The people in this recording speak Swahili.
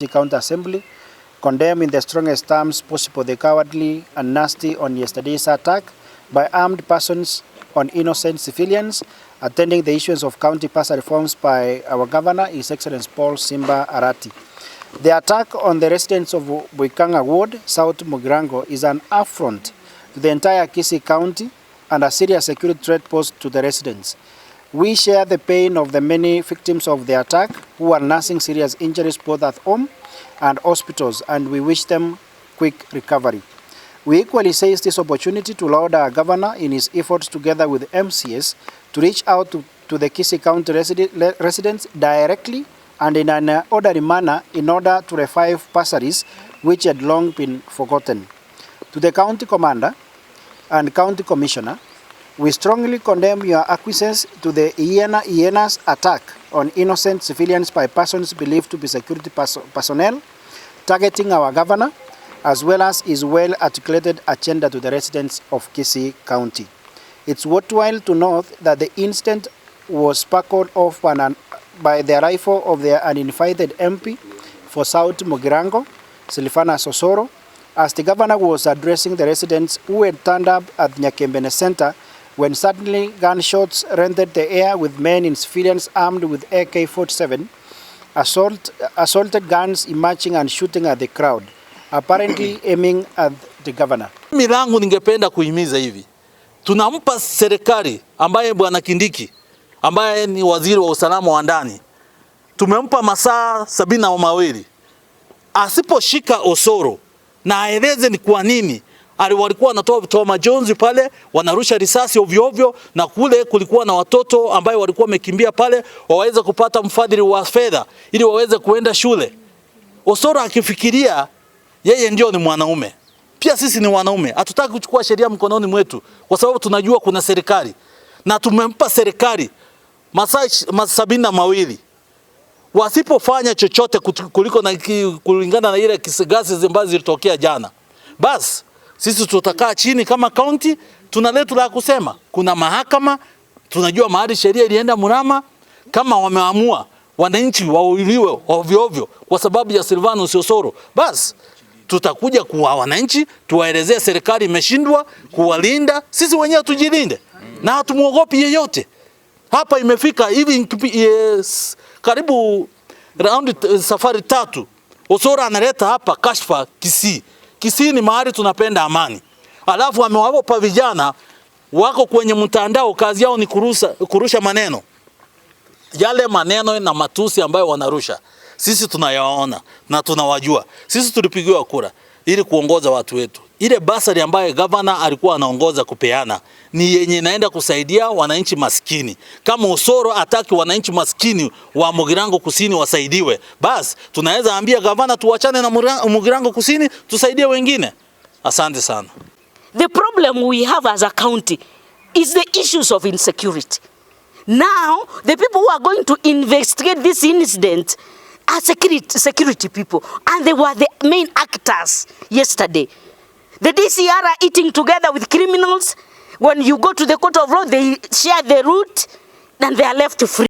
County Assembly condemn in the strongest terms possible the cowardly and nasty on yesterday's attack by armed persons on innocent civilians attending the issuance of county bursary forms by our governor, His Excellency Paul Simba Arati. The attack on the residents of Boikanyo Ward, South Mugirango, is an affront to the entire Kisii County and a serious security threat posed to the residents. We share the pain of the many victims of the attack who are nursing serious injuries both at home and hospitals, and we wish them quick recovery. We equally seize this opportunity to laud our governor in his efforts together with MCAs to reach out to the Kisii County residents directly and in an orderly manner in order to revive bursaries which had long been forgotten. To the county commander and county commissioner, we strongly condemn your acquiescence to the hyenas attack on innocent civilians by persons believed to be security personnel, targeting our governor, as well as his well-articulated agenda to the residents of Kisii County. It's worthwhile to note that the incident was sparkled off by the arrival of the uninvited MP for South Mugirango, Silvanus Osoro, as the governor was addressing the residents who had turned up at Nyakembene Center when suddenly gunshots rendered the air with men in civilians armed with AK-47, assaulted guns emerging and shooting at the crowd, apparently aiming at the governor. Mimi langu ningependa kuhimiza hivi, tunampa serikali ambaye Bwana Kindiki ambaye ni waziri wa usalama wa ndani, tumempa masaa 72. Asiposhika Osoro na aeleze ni kwa nini walikuwa wanatoa vitoa majonzi pale, wanarusha risasi ovyo ovyo, na kule kulikuwa na watoto ambayo walikuwa wamekimbia pale waweze kupata mfadhili wa fedha ili waweze kuenda shule. Osoro akifikiria yeye ndio ni mwanaume, pia sisi ni wanaume, hatutaki kuchukua sheria mkononi mwetu, kwa sababu tunajua kuna serikali na tumempa serikali masaa 72. Wasipofanya chochote kuliko na kulingana na ile ghasia ambazo zilitokea jana, basi sisi tutakaa chini kama county, tuna letu la kusema. Kuna mahakama, tunajua mahali sheria ilienda mrama. Kama wameamua wananchi wauliwe ovyo ovyo kwa sababu ya Silvanus Osoro, basi tutakuja kuwa wananchi tuwaelezee serikali imeshindwa kuwalinda, sisi wenyewe tujilinde na hatumuogopi yeyote. Hapa imefika hivi, yes, karibu raundi safari tatu Osoro analeta hapa kashfa Kisii. Kisii ni mahali tunapenda amani, alafu amewapa vijana wako kwenye mtandao, kazi yao ni kurusha maneno yale, maneno na matusi ambayo wanarusha, sisi tunayaona na tunawajua. Sisi tulipigiwa kura ili kuongoza watu wetu. Ile basari ambayo gavana alikuwa anaongoza kupeana ni yenye inaenda kusaidia wananchi maskini. Kama Osoro ataki wananchi maskini wa Mugirango Kusini wasaidiwe, basi tunaweza ambia gavana tuachane na Mugirango Kusini, tusaidie wengine. Asante sana. The problem we have as a county is the issues of insecurity. Now, the people who are going to investigate this incident are security people, and they were the main actors yesterday. The DCR are eating together with criminals. When you go to the court of law, they share the route and they are left free.